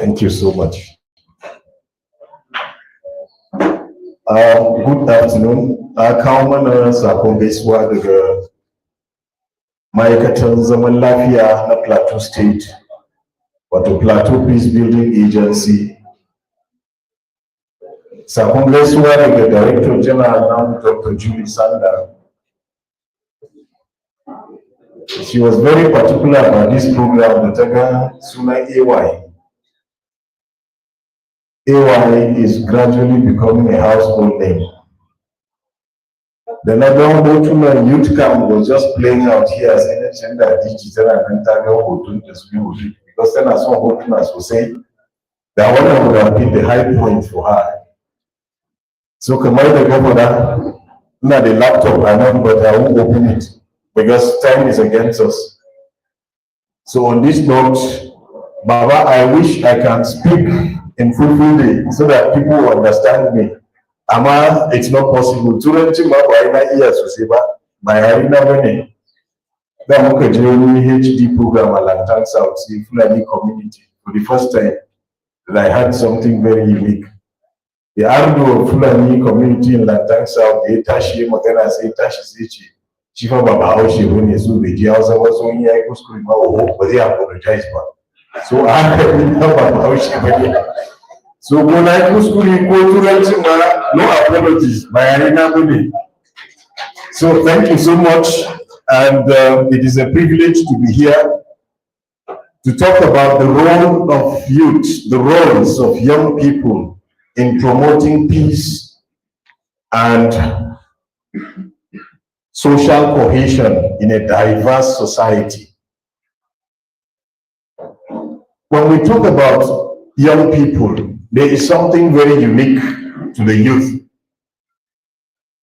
Thank you so much. Good afternoon. A kawo mana sakon gaisuwa daga ma'aikatan zaman lafiya na Plateau State, wato Plateau Peace Building Agency. Sakon gaisuwa daga Director General na, Dr. Julie Sanda. She was very particular about this program da ta ga sunan AY. AY is gradually becoming a household name. Da na ga hotunan youth camp was just playing out here, sai na ce da DG tana nan ta ga hoton da su yi hoto because tana son hotuna sosai. Da wannan would have been the high point for her. So kamar da ka faɗa, ina da laptop a nan, but I won't open it because time is against us. So on this note, Baba, I wish I can speak in Fulfulde so that people will understand me. Amma it's not possible. Turanci ma ba na iya sosai ba, ba yare na bane. Da muka je wani HD program a Langtang South, sai Fulani community, for the first time that I had something very unique. The Ardo Fulani community in Langtang South, da ya tashi ya magana, sai ya tashi sai ce, shi fa ba Bahaushe ba ne, so bai ji Hausa ba, so in ya yi kuskure ma, oho, ba zai apologize ba. So a haka ni ma ba Bahaushe ba ne. So ko na yi kuskure ko Turanci ma, no apologies, ba yare na ba ne. So thank you so much, and it is a privilege to be here to talk about the role of youth, the roles of young people in promoting peace and social cohesion in a diverse society. When we talk about young people, there is something very unique to the youth.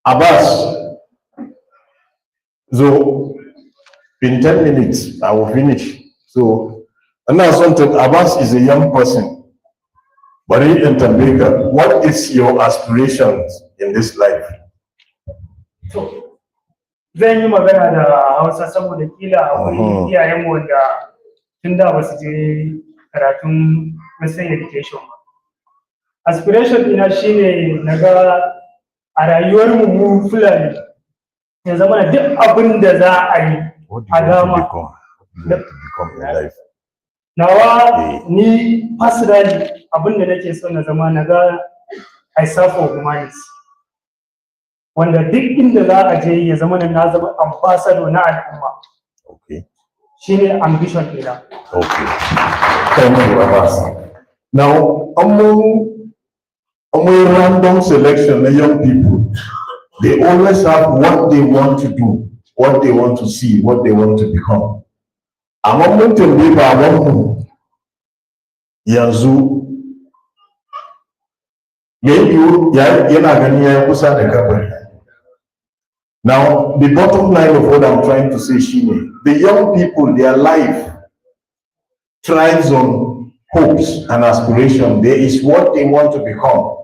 Abbas, so in 10 minutes, I will finish. So, ina son ta Abbas is a young person. Bari in tambaye ka, what is your aspirations in this life? To, zan yi magana da Hausa saboda kila akwai iyayenmu wanda tun da ba su je karatun Western education ba. Aspiration ɗina shine na ga a rayuwarmu mu Fulani ya zama na duk abin da za a yi What do you a want to dama. become? What do you want to become in life? Nawa ni personally, abin da nake so na zama, na ga I serve for humanity. Wanda duk inda za a je ya zama na zama ambassador na al'umma. Shine ambition ɗina. Okay. Thank you, Abbas. Now, among random selection of young people, they always have what they want to do, what they want to see, what they want to become. Amma mun tambayi babanmu yanzu, maybe yana gani ya yi kusa da kabari. Now, the bottom line of what I'm trying to say shine, the young people, their life thrives on hopes and aspiration. There is what they want to become.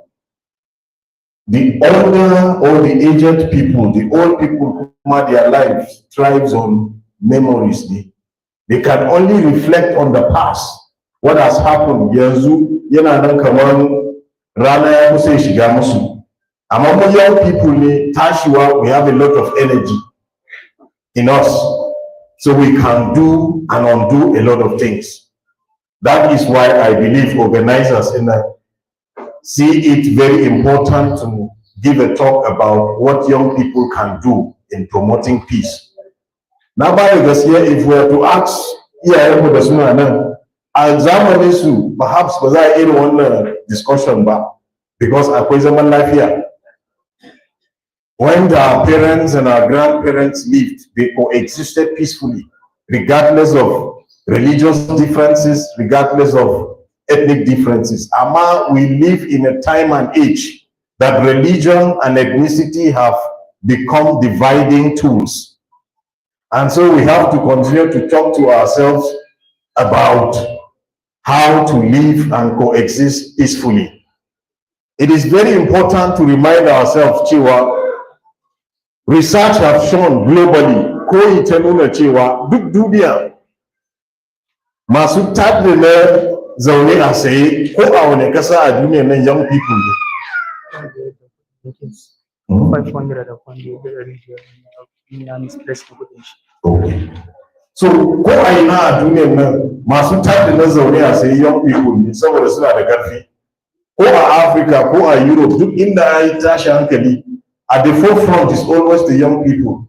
The older or the aged people, the old people, kuma their life thrives on memories ne. They can only reflect on the past, what has happened. Yanzu yana nan kamar rana ya kusa ya shiga musu. Amma mu young people ne tashiwa, we have a lot of energy in us. So we can do and undo a lot of things. That is why I believe organizers in the see it very important to give a talk about what young people can do in promoting peace. Na ba da gaskiya, if we are to ask iyayenmu da suna nan, a zamanin su perhaps ba za a irin wannan discussion ba because akwai zaman lafiya. When our parents and our grandparents lived, they coexisted peacefully, regardless of religious differences, regardless of ethnic differences. Amma we live in a time and age that religion and ethnicity have become dividing tools. And so we have to continue to talk to ourselves about how to live and coexist peacefully. It is very important to remind ourselves cewa research have shown globally, koyi ta nuna cewa duk duniya masu tada na zaune a tsaye ko a wane kasa a duniya nan young people ne. 500 da kwando da 500 na misplace kuɗin shi. Okay. So ko a ina a duniyar nan masu tada na zaune a tsaye young people ne, saboda suna da karfi. Ko a Africa ko a Europe, duk inda ya yi tashi hankali, at the forefront is always the young people.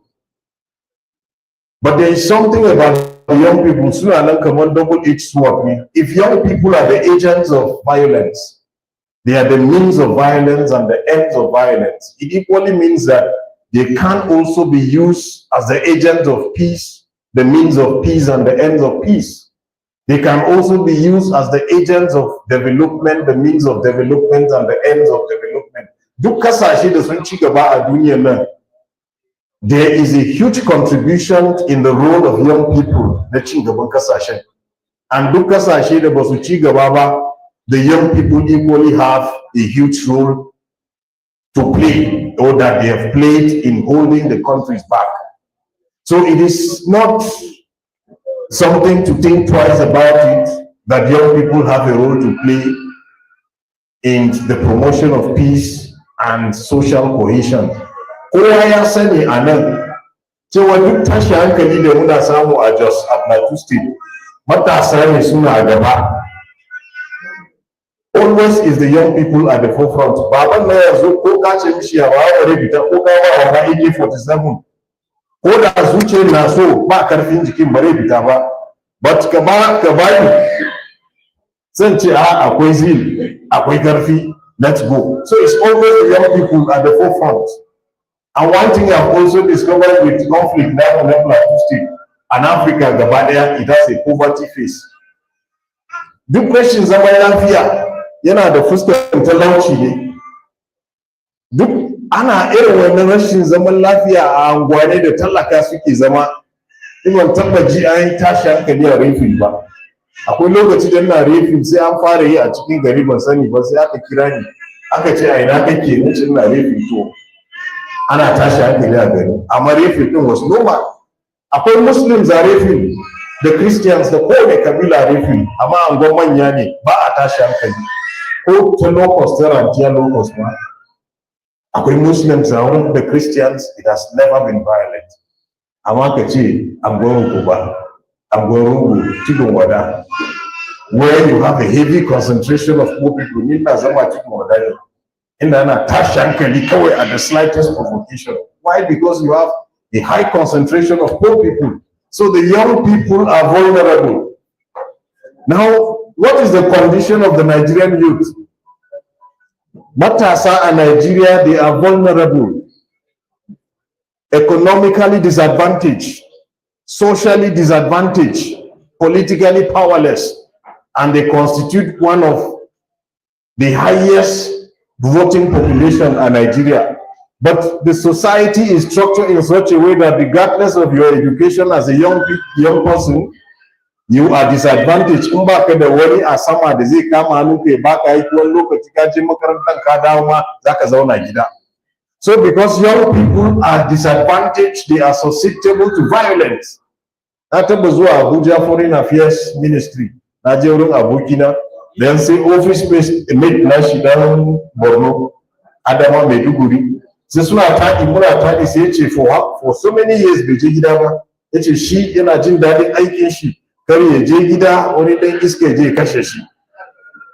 But there is something about the young people, suna nan kamar double-edged sword ne. If young people are the agents of violence, they are the means of violence and the ends of violence. It equally means that they can also be used as the agent of peace, the means of peace and the ends of peace. They can also be used as the agents of development, the means of development and the ends of development. Duk kasashe da sun ci gaba a duniyar nan, there is a huge contribution in the role of young people na ci gaban kasashen. And duk kasashe da ba su ci gaba ba, the young people equally have a huge role to play, or that they have played in holding the countries back. So it is not something to think twice about it, that young people have a role to play in the promotion of peace and social cohesion. Kowa ya sani a nan cewa duk tashi hankali da muna samu a Jos, a Plateau State, matasa ne suna gaba. Always is the young people at the forefront. Baban na yanzu ko ka ce mishi ya ba bare fita, ko ka ba wa AK-47, ko da zuciyar na so, ba karfin jikin, bare fita ba. But ka ba ka bani, zan ce a akwai zeal, akwai karfi, let's go. So it's always the young people at the forefront. And one thing I've also discovered with conflict now in Plateau State and Africa gaba daya, it has a poverty face. Duk rashin zaman lafiya yana da fuskar talauci ne. Duk ana irin wannan rashin zaman lafiya a anguwanni da talaka suke zama. In ban taba ji an yi tashi hankali a Rayfield ba. Akwai lokaci da ina Rayfield, sai an fara yi a cikin gari, ban sani ba, sai aka kira ni aka ce, "A ina kake?" Na ce ina Rayfield. To ana tashi hankali a gari, amma Rayfield din was normal. Akwai Muslims a Rayfield da Christians da kowane kabila a Rayfield, amma angon manya ne, ba a tashi hankali. Ko ta locust, ta Rantiya locust ma, akwai Muslims a wurin da Christians, it has never been violent. Amma ka ce angon Rukuba, angon Rogo, Tudun Wada, where you have a heavy concentration of poor people, ni na zama Tudun Wada ne, inda ana tashi hankali kawai at the slightest provocation. Why? Because you have a high concentration of poor people. So the young people are vulnerable. Now, what is the condition of the Nigerian youth? Matasa a Nigeria, they are vulnerable, economically disadvantaged, socially disadvantaged, politically powerless, and they constitute one of the highest voting population in Nigeria. But the society is structured in such a way that regardless of your education as a young person, you are disadvantaged. In ba ka da wani a sama da zai kama hannunka ya baka aiki, wani lokaci ka je makarantar ka dawo ma za ka zauna gida. So because young people are disadvantaged, they are susceptible to violence. Na taba zuwa Abuja Foreign Affairs Ministry, na je wurin abokina, dan sai office mate na shi dan Borno, Adama, Maiduguri. Sai suna taɗi, muna taɗi, sai ya ce for so many years bai je gida ba. Ya ce shi yana jin daɗin aikin shi, kar ya je gida wani ɗan iska ya je ya kashe shi.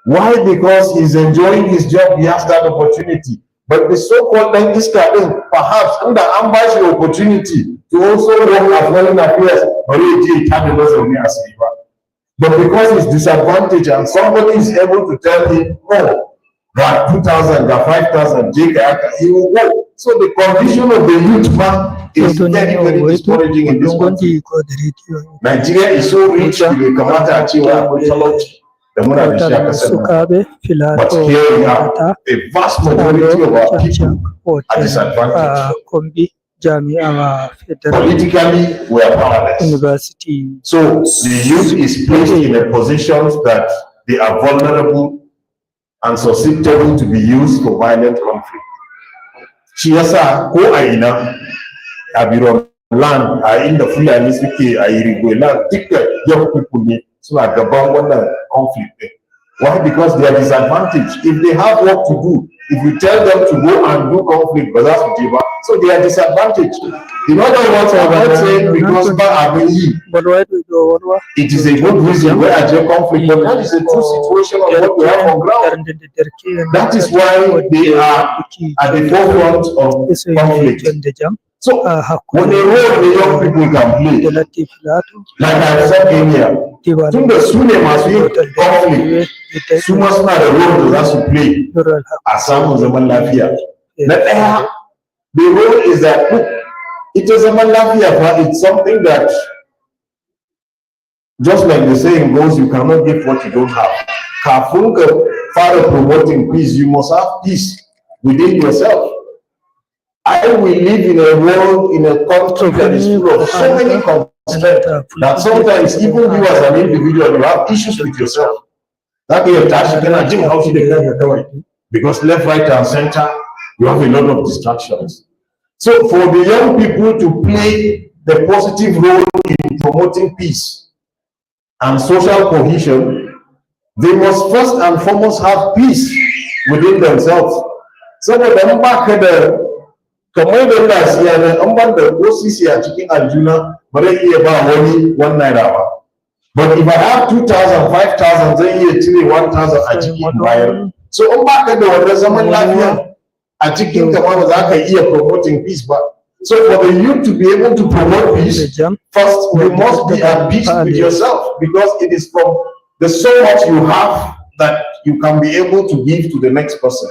Why? Because he's enjoying his job, he has that opportunity. But the so-called ɗan iska ɗin, perhaps inda an ba shi opportunity to also work at foreign affairs, bari ya je ya tada mazauni a tsaye ba. But because he's disadvantaged and somebody is able to tell him, "No, ga 2,000, ga 5,000, je ka haka," he will go. So the condition of the youth man is very, very discouraging in this country. Nigeria is so rich, bai kamata a cewa akwai talauci da muna da shi a kasar nan. But here we are, a vast majority of our people are disadvantaged. Kombi jami'a Federal Politically, we are powerless. University. So the youth is placed in a position that they are vulnerable and susceptible to be used for violent conflict. Shi yasa ko a ina, a Birom land, a inda Fulani suke, a Irigwe land, duka young people ne suna gaban wannan conflict ɗin. Why? Because they are disadvantaged. If they have work to do, if you tell them to go and do conflict, ba za su je ba. So they are disadvantaged. In other words, I'm not saying because ba abin yi, it is a good reason why a je conflict, but that is a true situation of what we have on ground. That is why they are at the forefront of conflict. So, wani role ne young people can play? Like I said earlier, tunda su ne masu yin conflict, su ma suna da role da za su play a samun zaman lafiya. Na ɗaya, the role is that, look, ita zaman lafiya fa, it's something that, just like the saying goes, you cannot give what you don't have. Kafin ka fara promoting peace, you must have peace within yourself. I will live in a world, in a country that is full of so many constraints that sometimes even you as an individual, you have issues with yourself. Za ka iya tashi kana jin haushi da kanka kawai because left, right, and center, you have a lot of distractions. So for the young people to play the positive role in promoting peace and social cohesion, they must first and foremost have peace within themselves. Saboda in ba ka da, kamar da ina siya nan, in ban da ko sisi a cikin aljihuna, ba zai iya ba wani ₦1 ba. But if I have 2,000, 5,000, zan iya cire 1,000 a cikin bayar. So in ba ka da wannan zaman lafiya a cikin ka ma, ba za ka iya promoting peace ba. So for the youth to be able to promote peace, first you must be at peace with yourself, because it is from the so much you have that you can be able to give to the next person.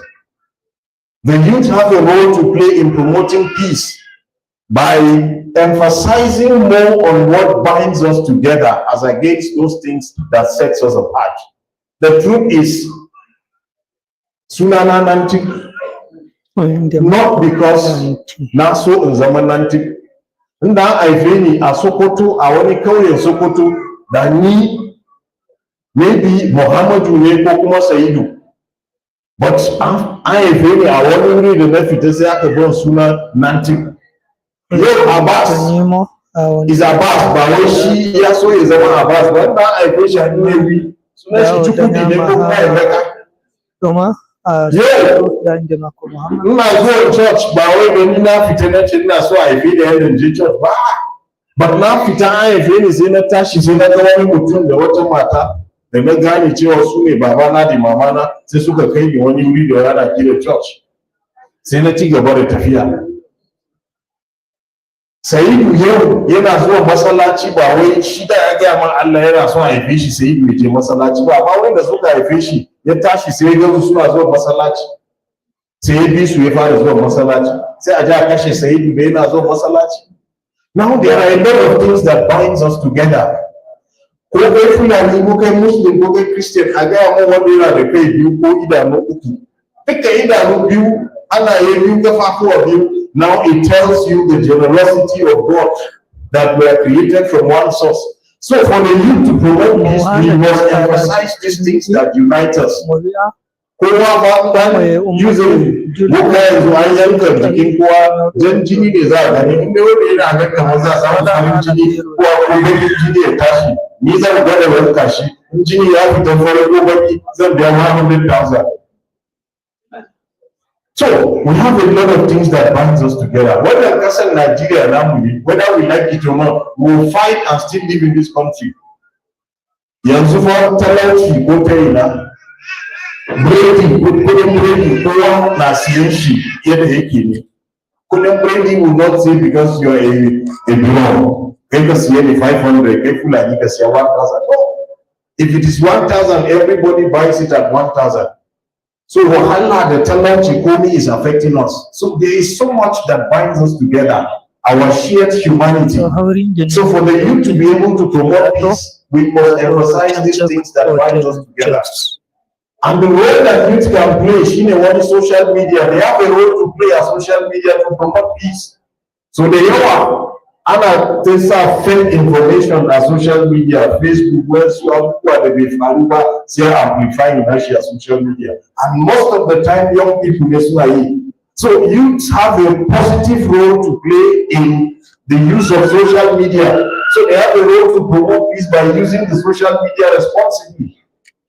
The youth have a role to play in promoting peace by emphasizing more on what binds us together as against those things that sets us apart. The truth is, sunana Nantik, not because na so in zama Nantik. Inda an haife ni a Sokoto, a wani kauyen Sokoto, da ni maybe Muhammadu ne ko kuma Saidu. But an haife ni a wani wuri da na fita, sai aka ban suna Nantik. Yau Abbas is Abbas, ba wai shi ya so ya zama Abbas ba. Inda an haife shi a Nnewi, sunan shi Chukwudi ne ko kuma Emeka. Yau ina zuwa church, ba wai da ni na fita na ce ina so a haife da yadda je church ba. But na fita, an haife ni, sai na tashi, sai na ga wani mutum da wata mata da na gane cewa su ne babana da mamana, sai suka kai ni wani wuri da ana kira church, sai na ci gaba da tafiya. Sa'idu yau yana zuwa masallaci, ba wai shi da ya gaya man Allah yana son haife shi Sa'idu ya je masallaci ba, amma wanda suka haife shi, ya tashi sai ya ga suna zuwa masallaci, sai ya bi su ya fara zuwa masallaci. Sai a ji a kashe Sa'idu da yana zuwa masallaci? Now, there are a lot of things that binds us together. Ko kai Fulani, ko kai Muslim, ko kai Christian, a gaya mun wanda yana da kai biyu ko idanu uku. Duka idanu biyu, hannaye biyu, kafafuwa biyu. Now it tells you the generosity of God, that we are created from one source. So for the youth to promote peace, we must emphasize these things that unite us. Kowa fa dan using muka yanzu an yanka jikin kowa, jan jini ne za a gani. Inda wanda yana ga kamar za a samu farin jini ko bakin jini ya tashi, ni zan gwada wanka shi, in jini ya fita fari ko baki, zan biya 100,000. So we have a lot of things that binds us together. Whether kasar Nigeria namu ne, whether we like it or not, we will fight and still live in this country. Yanzu fa talauci ko ta ina, biredi, kudin biredi kowa na siyan shi yadda yake ne. Kudin biredi will not say because you are a Birom, kai ka siya ne 500, kai Fulani ka siya 1000. No. If it is 1000, everybody buys it at 1000. So wahala da talauci, komi is affecting us. So there is so much that binds us together, our shared humanity. So for the youth to be able to promote peace, we must emphasize these things that bind us together. And the role that youth can play, shine wani social media, they have a role to play as social media to promote peace. So da yawa ana ta sa fake information a social media, Facebook, wasu abubuwa da bai faru ba, sai a amplifying nashi a social media. And most of the time, young people ne suna yi. So youths have a positive role to play in the use of social media. So they have a role to promote peace by using the social media responsibly.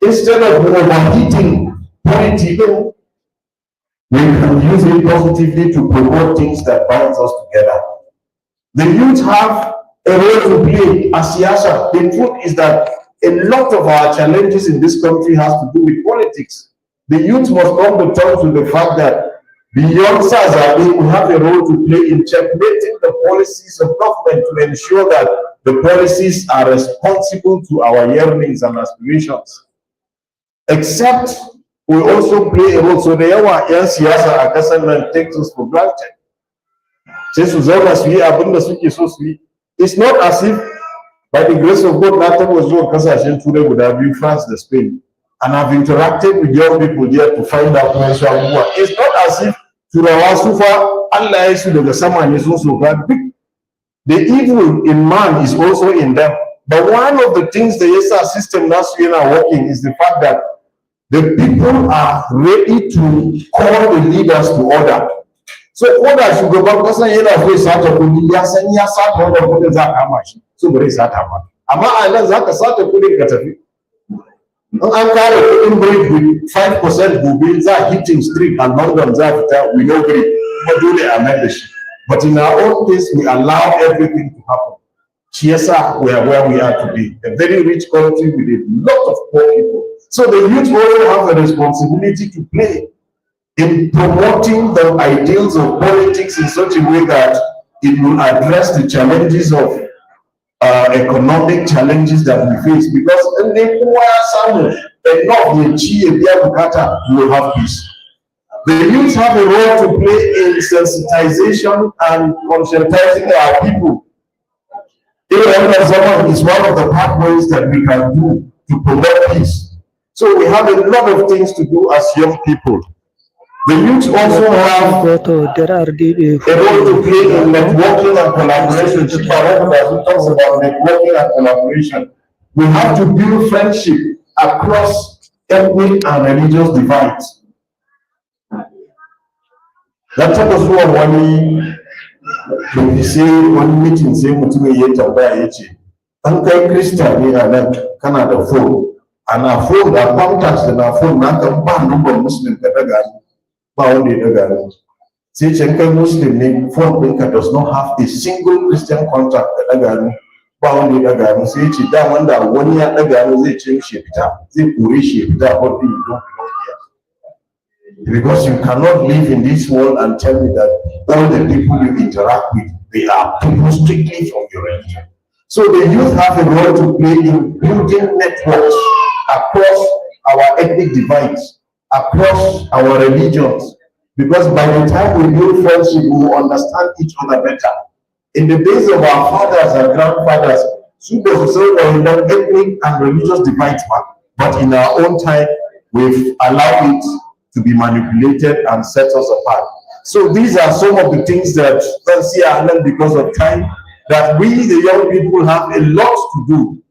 Instead of overheating politics, we can use it positively to promote things that binds us together. The youth have a role to play as siyasa. The truth is that a lot of our challenges in this country has to do with politics. The youth must come to terms with the fact that beyond sa zabe, we have a role to play in checkmating the policies of government to ensure that the policies are responsible to our yearnings and aspirations. Except we also play a role. So da yawa 'yan siyasa a kasar nan take us for granted. Sai su zauna su yi abin da suke so su yi. It's not as if, by the grace of God, na taɓa zuwa kasashen Turai guda biyu, France da Spain, and I've interacted with young people there to find out wasu abubuwa. It's not as if Turawa su fa Allah ya yi su daga sama ne sun soka duk. The evil in man is also in them. But one of the things da yasa system nasu yana working is the fact that the people are ready to call the leaders to order. So ko da shugaban kasan yana so ya sata kuɗi, ya san ya sata wannan kuɗin za a kama shi, so ba zai sata ba. Amma a nan za ka sata kuɗin ka tafi. In an kara kuɗin break with 5% gobe, za a hitting street a London, za a fita, we no gree, kuma dole a mai da shi. But in our own case, we allow everything to happen. Shi yasa we are where we are today, a very rich country with a lot of poor people. So the youth also have a responsibility to play in promoting the ideals of politics in such a way that it will address the challenges of economic challenges that we face. Because in dai kowa ya samu enough ya ci ya biya bukata, we will have peace. The youth have a role to play in sensitization and conscientizing our people. Irin wannan zaman is one of the pathways that we can do to promote peace. So we have a lot of things to do as young people. The youth also have Goto nder ardiɓe a role to play in networking and collaboration. Chief Arokuda talks about networking and collaboration. We have to build friendship across ethnic and religious divides. Na taɓa zuwa wani da sai wani meeting, sai mutumin ya tambaya ya ce, an kai Krista ne a nan, kana da phone, ana phone da contacts da na phone naka, ba number Muslim ka daga ni. Ba wanda ya daga ni. Sai ce, kai Muslim ne, phone ɗinka does not have a single Christian contact, ka daga ni. Ba wanda ya daga ni. Sai ce da wanda wani ya daga ni, zai ce mishi ya fita, zai kore shi ya fita, but you don't belong here. Because you cannot live in this world and tell me that all the people you interact with, they are people strictly from your religion. So the youth have a role to play in building networks across our ethnic divides, across our religions. Because by the time we build friendship, we will understand each other better. In the days of our fathers and grandfathers, su ba su san wannan ethnic and religious divides ba. But in our own time, we've allowed it to be manipulated and set us apart. So these are some of the things that zan siya nan because of time, that we, the young people, have a lot to do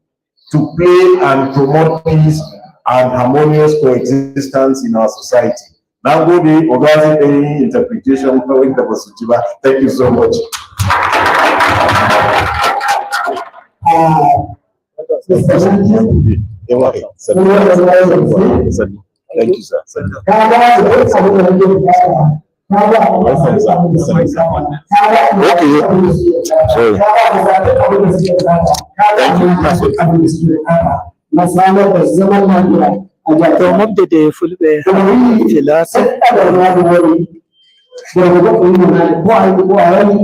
to play and promote peace and harmonious coexistence in our society. Na gode, oga zai ɗan yi interpretation kawai da ba su ji ba. Thank you so much. Thank you, sir. Ka ba su duk abin da nake bukata, ka ba Welcome, sir. ka ba Okay. Sorry. ka ba duk abin da suke bukata, ka ba Thank you. duk abin da suke bukata na samar da zaman lafiya a jihar. To mobde fulɓe ha filasa. Ko a wani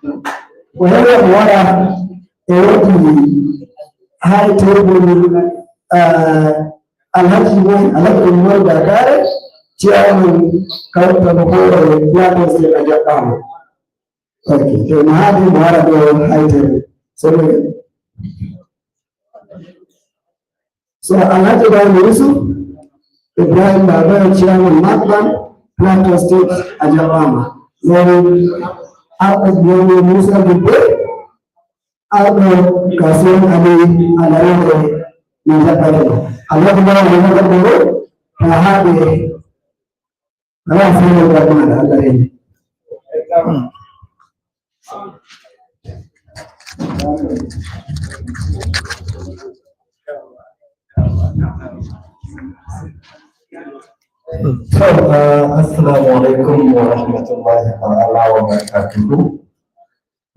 O heɓa o waɗa e woodi high table, Alhaji Alhaji Umar Dakare, chairman kawtal hoore Plateau State, a jaɓɓama. Ok, to no haadi mo wara ɗo high table. So Alhaji Ibrahim Yusuf Ibrahim Babayo, chairman MACBAN Plateau State, a jaɓɓama. Non arɗo biyomi Musa Dubbe, arɗo kasuwan Ali Alawoore, min jaɓɓake. Alhaji Bawa Abubakar Boro, ta haɓe ala feere maɗa, Allah reni. So, assalamu alaikum wa rahmatullahi ta'ala wa barakatuhu.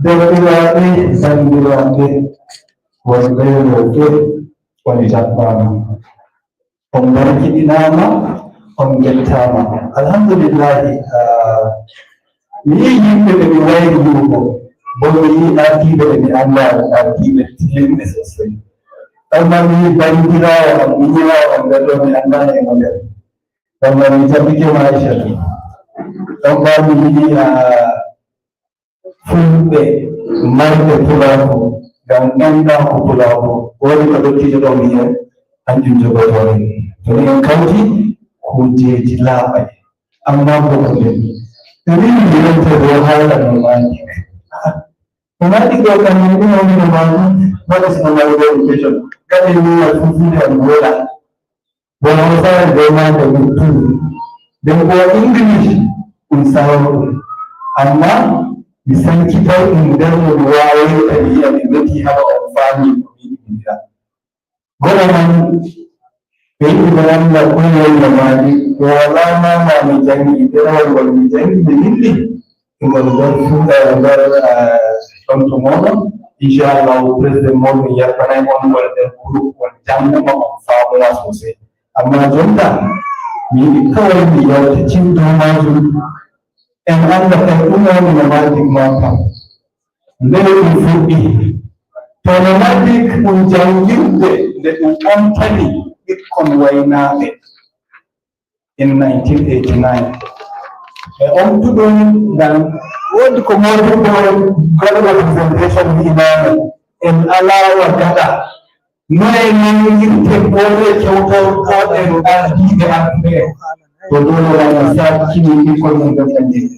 Derɗiraaɓe, banndiraaɓe, worɓe, rewɓe, on jaɓɓaama. On barkiɗinaama, on gettaama. Alhamdulillahi, mi yii yimɓe ɓe mi wayri yi'ugo, bo mi yii ardiiɓe ɓe mi anndaa, ardiiɓe tilimɓe sosai. Ɗon mi yii banndiraawo am, miñiraawo am nder ɗo, mi anndaano e mo nder. Ɗon ma mi jaɓɓike ma Aïchatou. Ɗon ma mi yiɗi fulɓe marɓe pulaaku, ngam enɗaako pulaaku. Woodi ko dottijo ɗo wi'a, hanjum jogotoɗen. To ni en kawti, kujeji laaɓay. Amma bo ko nden. Ɓe wi mi yewte dow haala nomadic. Nomadic ɗo kañum ɗum woni nomadic, what is nomadic education? Kadi wiya fulfulde on woɗa. Bono hausaare be maade lutturu. Nden bo English ɗum sawo ɗum. Amma mi sankitay ɗum nder no mi waawirta, mi yi'a mi meti haɓa on faami ko mi yiɗi mi wi'a. Goɗo man ɓe yiɗi ɓe anda koyol nomadic, to walaa ma mi jangi ɗerewol ngol mi jangi mi windi ngol nder nder ɗon to moɗon. Inchallahu président moɗon yarbanay on ngol nder groupe on janguma on faamuwa sosai. Amma jonta mi yiɗi kawai mi yewta cin dow majum, en anda kay ɗum woni nomadic ma kam ndele ɗum fuɗɗi. To nomadic ɗum jangirde nde ɗum omtani ɓikkon waynaaɓe in 1989, ɓe omtuɗum ngam woodi ko modibo gaɗuɗo presentation wi'inaano en alawa gaɗa noye nangirte ɓoye kewtorɗoɗen ardiɓe artuɓe en. To dole wona sakkini ɓikkon mum ɓe jangirde.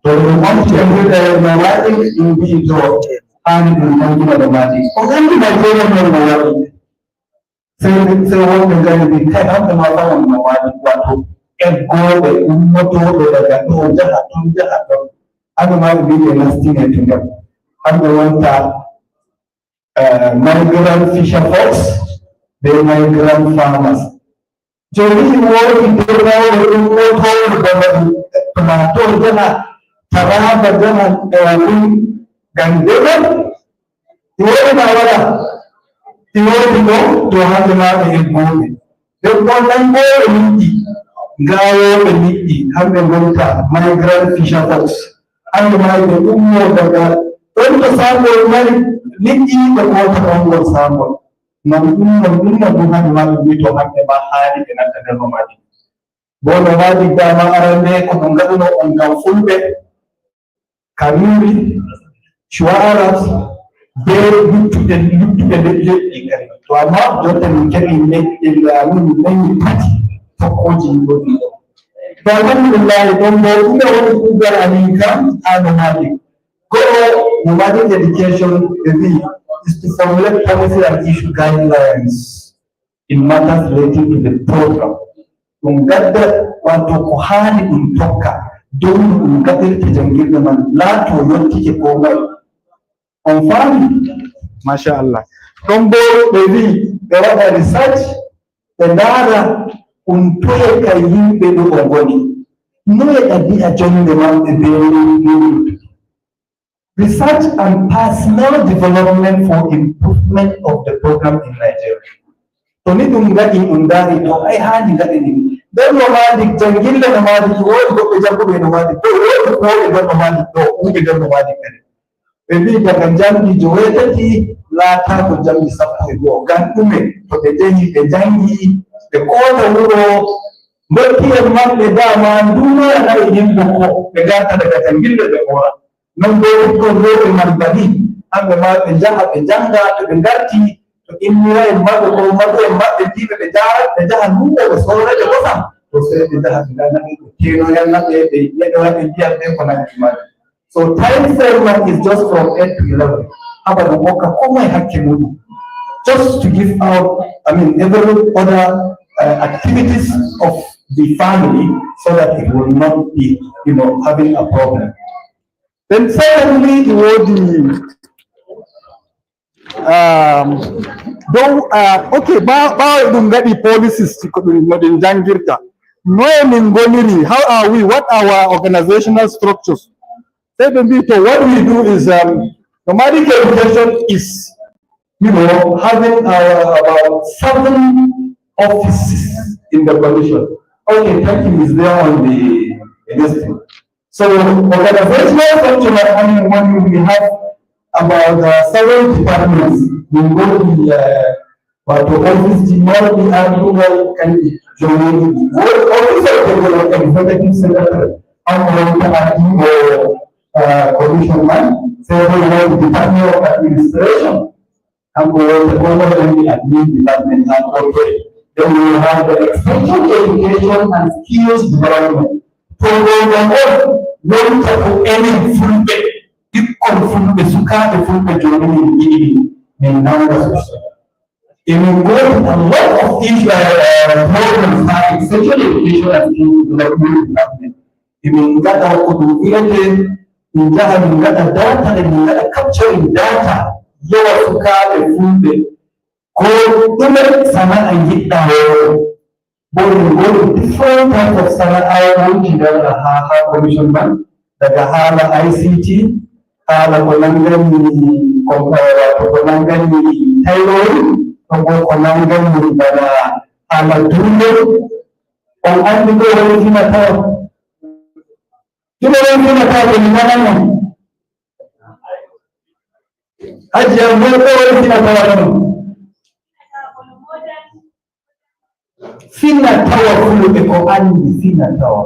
To ɗum omti jangirde nomadic, ɗum mbi'i to haani ɗum jangina nomadic. O andi Nigeria men no waɗi sey wonɓe ngari mbi kai hamɓe ma fawan nomadic, wato eggoɓe ummotoɓe daga ɗo jaha ɗon jaha ɗon. Hamɓe ma ɓe mbi ɓe nastine to nder hamɓe wonta migrant fisher folks be migrant farmers. Joni woodi ndemoɓe ummotoɓe daga Plateau jaha Taraba jaha ɗum ngam ndemal woodi ma wala woodi ɗo. To hamɓe ma ɓe eggoɓe debbo nangoɓe liɗɗi, ngawoɓe liɗɗi, hamɓe gonta migrant fisher folks. Hamɓe ma ɓe ummo daga ɗon to sangol mari liɗɗi, ɓe kota ɗongol sangol non ɗum non ɗum non ɗum. Hamɓe ma ɓe mbi to hamɓe ma haani ɓe natta nder nomadic. Bo nomadic dama arande ko ɗum gaɗuno on ngam fulɓe, Kanuri, Shuwa Arabs be luttuɓe leƴƴi kadi. To amma jonta min keɓi leƴƴel amin nayi tati tokkoji goɗɗi ɗo. To alhamdulillahi, ɗon bo ɗume woni kuugal amin kam ha nomadic? Go'o, nomadic education, ɓe wi, is to formulate policy and issue guidelines in matters relating to the program. Ɗum gadda wato ko haani ɗum tokka dow no ɗum gaɗirta jangirde man laato yottike komai. On faami, machallah. Ɗon bo ɓe wi ɓe waɗa research, ɓe ndaara ɗum toye kay yimɓe ɗo o ngoni, noye ɗabi'a jonde maɓɓe be research and personal development for improvement of the program in Nigeria. To ni ɗum gaɗi ɗum ndaari to ai haani gaɗe ni nder nomadic jangille nomadic. Woodi goɓɓe janguɓe nomadic ɗo, woodi kuwoɓe nder nomadic ɗo, huuɓe nder nomadic kadi. Ɓe mbi daga jamdi 8 laatako jamdi 11, ngam ɗume? To ɓe jahi ɓe jangi, ɓe koota wuro, dotti'en maɓɓe dama ndumara nayi yimɓe ko ɓe garta daga jangirde ɓe hora. Non bo ɓikkon rewɓe man bani hamɓe ma ɓe jaha ɓe janga, to ɓe garti, to innira'en maɓɓe ko maɓɓe maɓɓe mbiɓe ɓe jaha, ɓe jaha lumo ɓe sora ɓe kosam, to sey ɓe jaha ɓe gana ɓe tenoyanna ɓe, ɓe yeɗoya ɓe ndiyam ɓe ko nandi maɓɓe. So time frame man is just from 8 to 11. Haba ɗum hokka ko moye hakke muɗum, just to give out, I mean, every other activities of the family so that it will not be having a problem. Then secondly, woodi dow ok, ɓawo ɗum gaɗi policies ko ɗum no ɗin jangirta, noye min goniri, how are we, what are our organizational structures? Sai ɓe mbi to what we do is nomadic education is having about seven offices in the commission. Okay, thank you, is there on the this thing. So organizational structure, I mean, when we have about seven departments, we go to the wato office mawɗi ardugal kanji joweeɗiɗi. Wodi office of the executive secretary, an wonta ardiɗo commission man. Sai bo wodi department of administration, kanko wonta ko woni admin department an kotoye. Then we have the extension education and skills development. To gonga on wonta ko enen Fulɓe, ɓikkon Fulɓe, sukaaɓe Fulɓe joni min yiɗi min nanga sosai. Emin goodi a lot of issues, programs ha extension education and skills development department. Emin gaɗa ko ɗum wiyete min jaha min gaɗa data e min gaɗa capturing data yawa sukaaɓe Fulɓe ko ɗume sana'a giɗɗa wowo bo. Min goodi different type of sana'aji daga ha commission man, daga haala ICT, haala ko nangani wato ko nangani tailoring, ɗon bo ko nangani bana haala durgol. On andi ɗo woni fina tawa ɗume woni fina tawa ko mi nanan on. Hajiya mo ɗo woni fina tawa ɗon fina tawa Fulɓe ko andi fina tawa.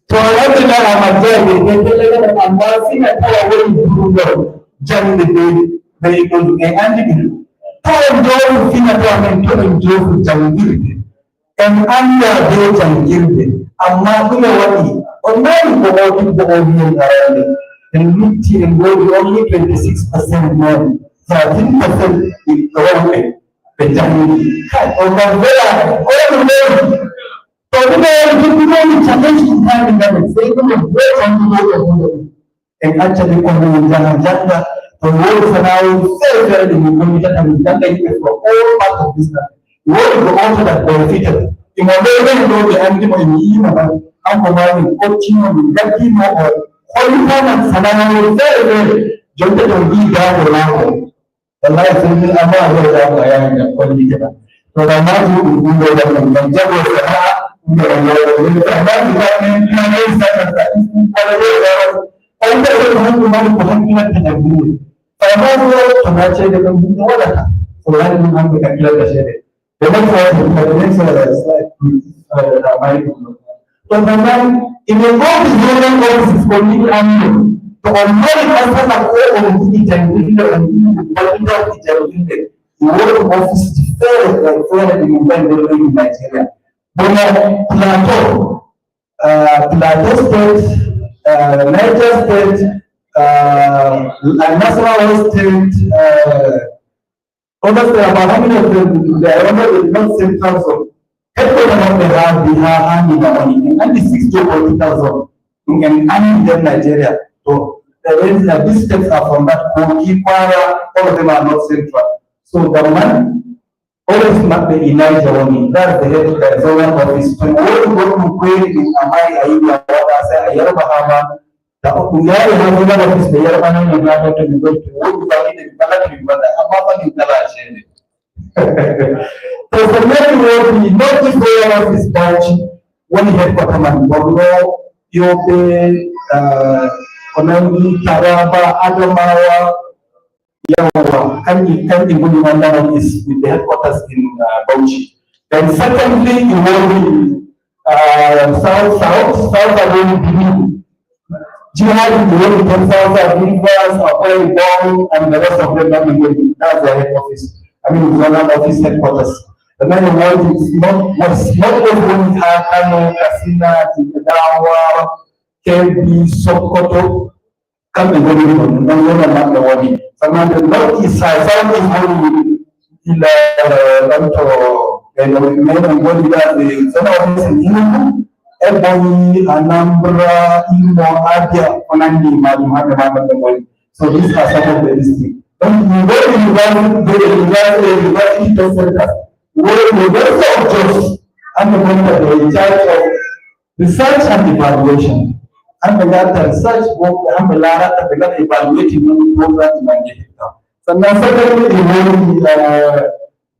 To alhamdulillah, a majjaɓe ɓe tellegana, amma fina tawa woni durgol jande ɓe ɓe ɗon e andi ɗum. To en jowu fina tawa men, to en jowu jangirde, en anda be jangirde, amma ɗume waɗi on nani ko mawtibbo o wiyen arande en lutti en goodi only 26% nani 13% ɓiɓɓe worɓe ɓe jangi kai on ngam wela o ɗum lewri. To ɗume woni ɗum challenge ɗum kani ngaɗen sey ɗume be jangugoɓe hunde ɗum en acca ɓikkon men jaha janga. To woodi sana'oji feere feere ɗi min gollitata, min janga yimɓe from all part of this country. Woodi ko goto that benefited imo ɓe ɗo ɓe andimo emi yiima tan kanko ma min koccimo, min gaddimo, o hollitama sana'oji feere feere. Jonta to mbi daago laako wallahi sai min amma a zai zamu a yayin da kwalli kenan. To da ma ji ɗum ɗum ɗo ɗum ngam jago sana'a ɗum ɗo ɗum amma department planning saka on da ko hannu ma ko hakkilanta jangirde amma ko to na ce da ɗum ɗum waɗata so wani ɗum hamɓe hakkilanta ceede. The next one, the next slide, to sannan idan office zonal offices ko ni ande to on mari masala ko on yiɗi jangirde, on yiɗi wallitaki jangirde, woodi office ji feere feere ɗi min mbaɗi nder leydi Nigeria, bono Plateau State, Niger State, Nasarawa State, other state, about how many of them? I remember the North Central Zone. Headquarter maɓɓe ha ha Minna woni, en andi six geopolitical zone ɗum en andi nder Nigeria. To these states are from that: Kogi, Kwara, all of them are North Central. So ngam man office maɓɓe e Niger woni, that's the head zonal office. To wodi goɗɗum query ɗum a mari a yiɗi a waɗa, sai a yarba hama da ɗum yaari ha zonal office, ɓe yarbanano na to min goni to wodi ballide ɓe ballata min mbaɗa, amma fa min kala ceede. To sannan wodi North East Zonal Office, Bauchi woni headquarter man, Borno, Yobe, Ko nandi Taraba, Adamawa, yawa, kanji ngoni London office with the headquarters in Bauchi. Then secondly, Iwori, South South, South South Benin. Jihad Iwori, ten South Rivers, Akwa Ibom, and the rest of them not Iwori. That's their head office. I mean, zonal office headquarters. And then Iwori is not, was not only Kano, Katsina, Jigawa, Kebbi, Sokoto, kamɓe ngoni ɗon ɗon wona maɓɓe woni. Sannan the north east side, south east woni ila ɗon to meɗen ngoni da the zonal office in Enugu, Ebonyi, Anambra, Imo, Abia, ko nandi majum hamɓe ma ɗon ɓe ngoni. So these are some of the districts. Donc you go to university, the university test centers, where University of Jos and the the in charge of research and evaluation. An ɓe gatta research work, hamɓe larata ɓe gaɗa evaluating wani program man yehetta. Sannan secondly, woni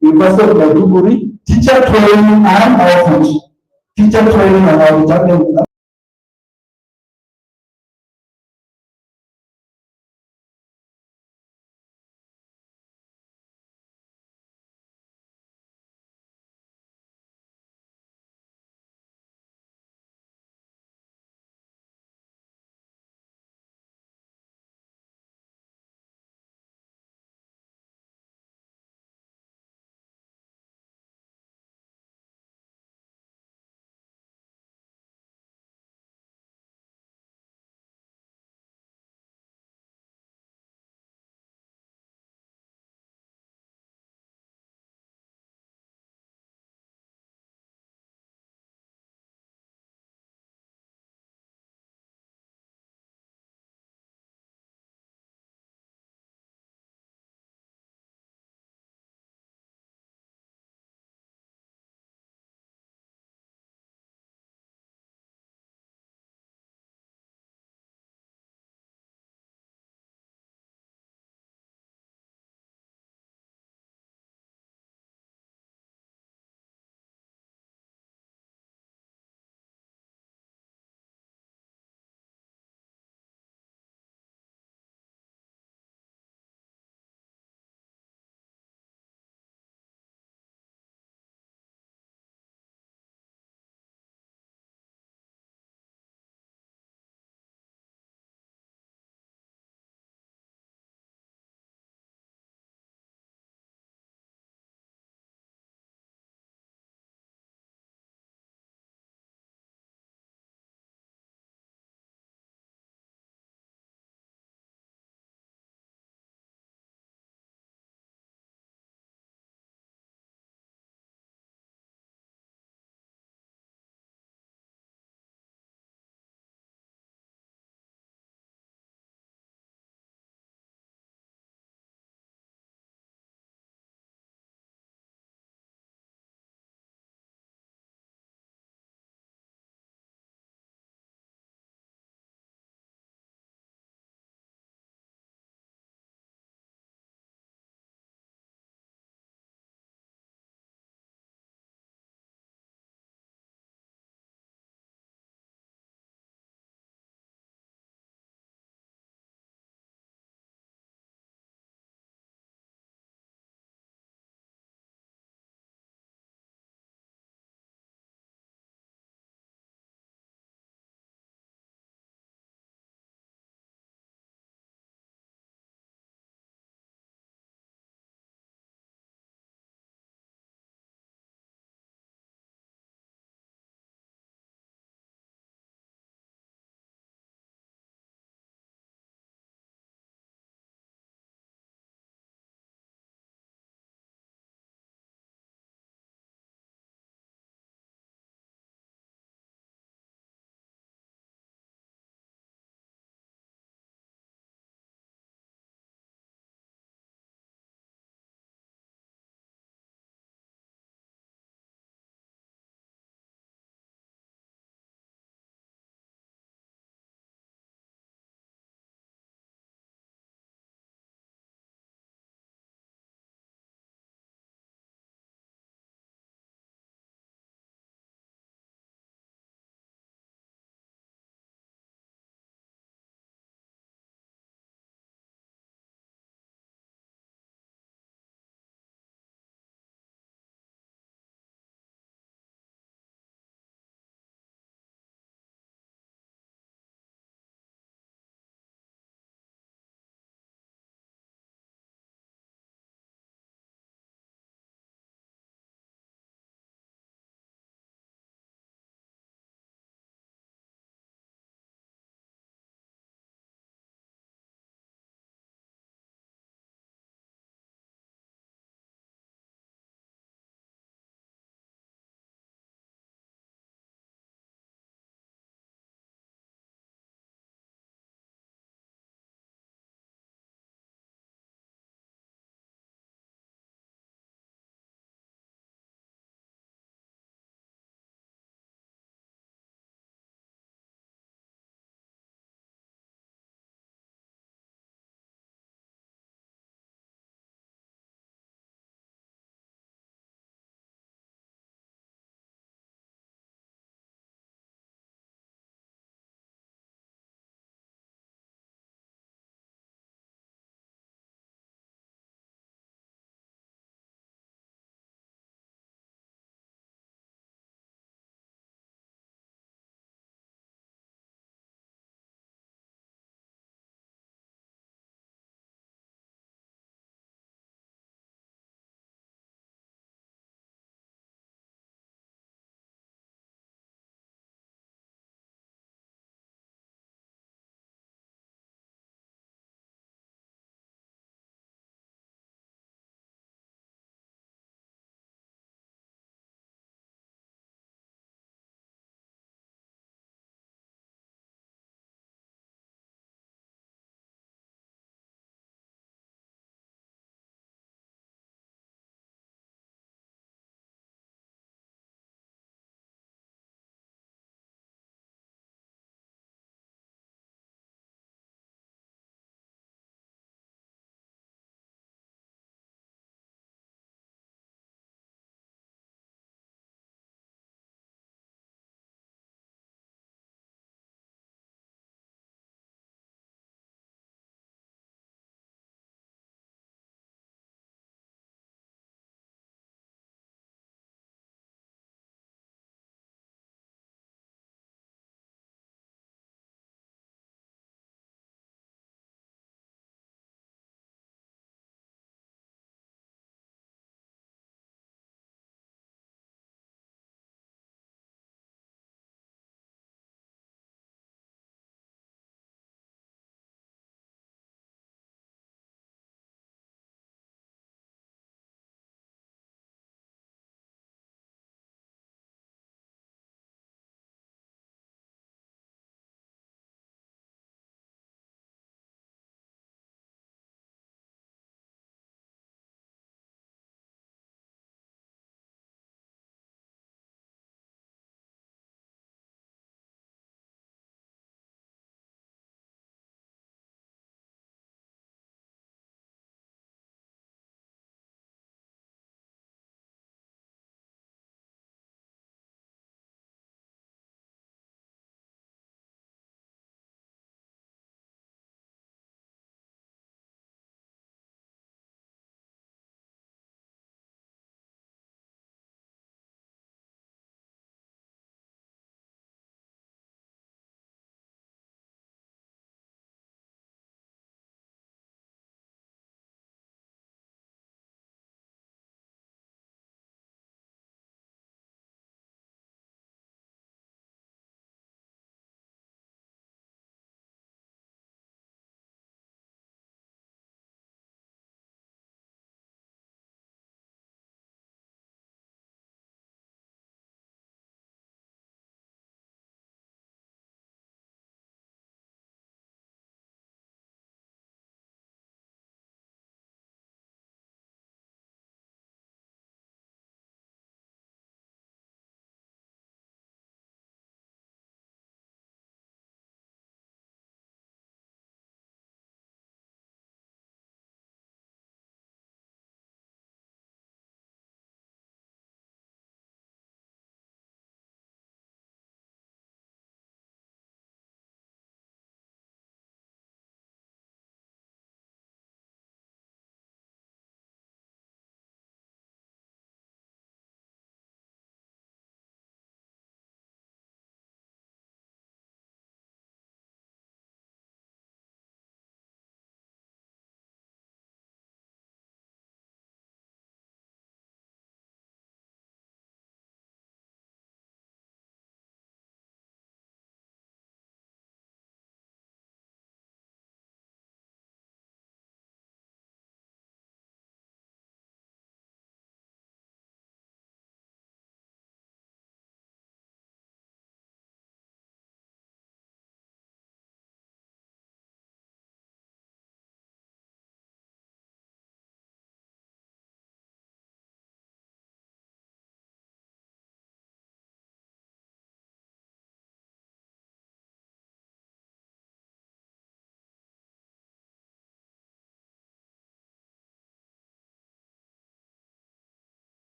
University of Maiduguri, teacher training and outreach. Teacher training and outreach.